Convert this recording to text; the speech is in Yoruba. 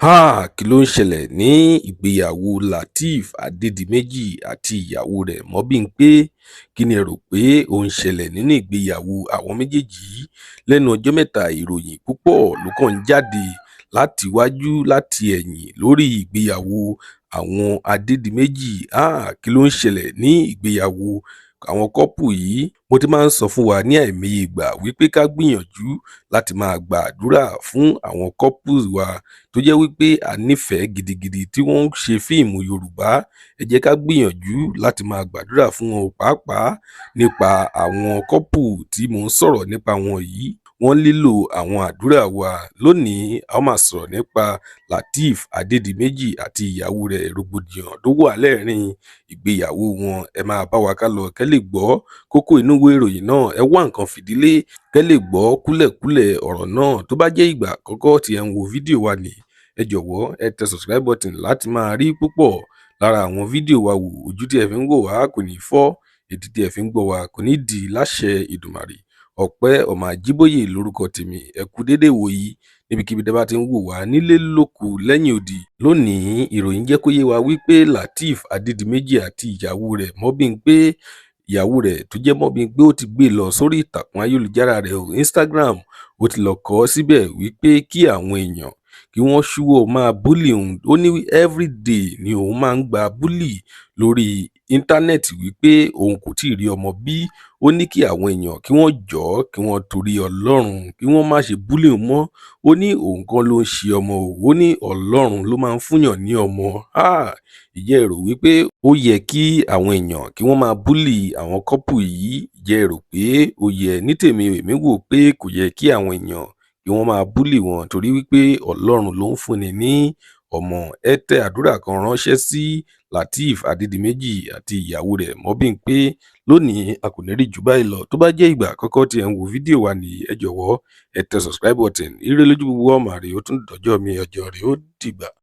Háà! Kí ló ń ṣẹlẹ̀ ní ìgbéyàwó Lateef Adédìméjì àti ìyàwó rẹ̀ Mobímpé? Kí ni ẹ rò pé ó ń ṣẹlẹ̀ nínú ìgbéyàwó àwọn méjèèjì yìí lẹ́nu ọjọ́ mẹ́ta? Ìròyìn púpọ̀ ló kàn ń jáde láti iwájú láti ẹ̀yìn lórí ìgbéyàwó àwọn Adédìméjì. Háà! Kí ló ń ṣẹlẹ̀ ní ìgbéyàwó àwọn couple yìí? Mo ti máa ń sọ fún wa ní àìmọye ìgbà wípé ká gbìyànjú láti máa gba àdúrà fún àwọn couples wa tó jẹ́ wípé a nífẹ̀ẹ́ gidigidi tí wọ́n ń ṣe fíìmù Yorùbá. Ẹ jẹ́ ká gbìyànjú láti máa gbàdúrà fún wọn, pàápàá nípa àwọn couple tí mò ń sọ̀rọ̀ nípa wọn yìí. Wọ́n nílò àwọn àdúrà wa. Lónìí, a ó máa sọ̀rọ̀ nípa Lateef Adédìméjì àti ìyàwó rẹ̀, rògbòdìyàn tó wà lẹ́ẹ̀rín ìgbéyàwó wọn. Ẹ máa bá wa ká lọ kẹ́ lè gbọ́ kókó inú ìwé ìròyìn náà. Ẹ wá nǹkan fìdí lé kẹ́ lè gbọ́ kúlẹ̀kúlẹ̀ ọ̀rọ̀ náà. Tó bá jẹ́ ìgbà àkọ́kọ́ tí ẹ ń wo fídíò wa nìyí, ẹ jọ̀wọ́, ẹ tẹ subscribe button láti máa rí púpọ̀ lára àwọn fídíò wa wò. Ojú tí ẹ fi ń wò wá kò ní fọ́, etí tí ẹ fi ń gbọ́ wá kò ní di láṣẹ Èdùmàrè. Ọpẹ́ ọmọ Àjíbóyè lórúkọ tèmi. Ẹ kú déédéé wòyí níbikíbi tẹ́ bá ti ń wò wá nílé, lóko, lẹ́yìn odi. Lónìí, ìròyìn jẹ́ kó yé wa wípé Lateef Adédìméjì àti ìyàwó rẹ̀ Mobímpé, ìyàwó rẹ̀ tó jẹ́ Mobímpé, ó ti gbé lọ sórí ìtàkùn ayélujára rẹ̀, Instagram. Ó ti lọ kọ ọ́ síbẹ̀ wípé kí àwọn èèyàn kí wọ́n ṣíwọ́ máa bully òun. Ó ní everyday ni òun máa ń gba bully lórí íńtánẹ́ẹ̀tì wípé òun kò tí ì rí ọmọ bí. Ó ní kí àwọn èèyàn kí wọ́n jọ̀ọ́, kí wọ́n torí Ọlọ́run, kí wọ́n má ṣe bully òun mọ́. Ó ní òun kọ́ ló ń ṣe ọmọ o, ó ní Ọlọ́run ló máa ń fúnyàn ní ọmọ. Ìjẹ́ ẹ rò wípé ó yẹ kí àwọn èèyàn kí wọ́n máa bully àwọn couple yìí? Ìjẹ́ ẹ rò pé ó yẹ? Ní tèmi, èmi wò pé kò yẹ kí àwọn èèyàn kí wọ́n máa bully wọn, torí wípé Ọlọ́run ló ń fúnni ní ọmọ. Ẹ tẹ àdúrà kan ránṣẹ́ sí Lateef Adédìméjì àti ìyàwó rẹ̀ Mobímpé. Lónìí, a kò ní rí jù báyìí lọ. Tó bá jẹ́ ìgbà àkọ́kọ́ tí ẹ ń wo fídíò wa nìyí, ẹ jọ̀wọ́, ẹ tẹ subscribe button. Ire lójú gbogbo ọmọ rè. Ó tún dọjọ́ mi, ọjọ́ rè, ó dìgbà.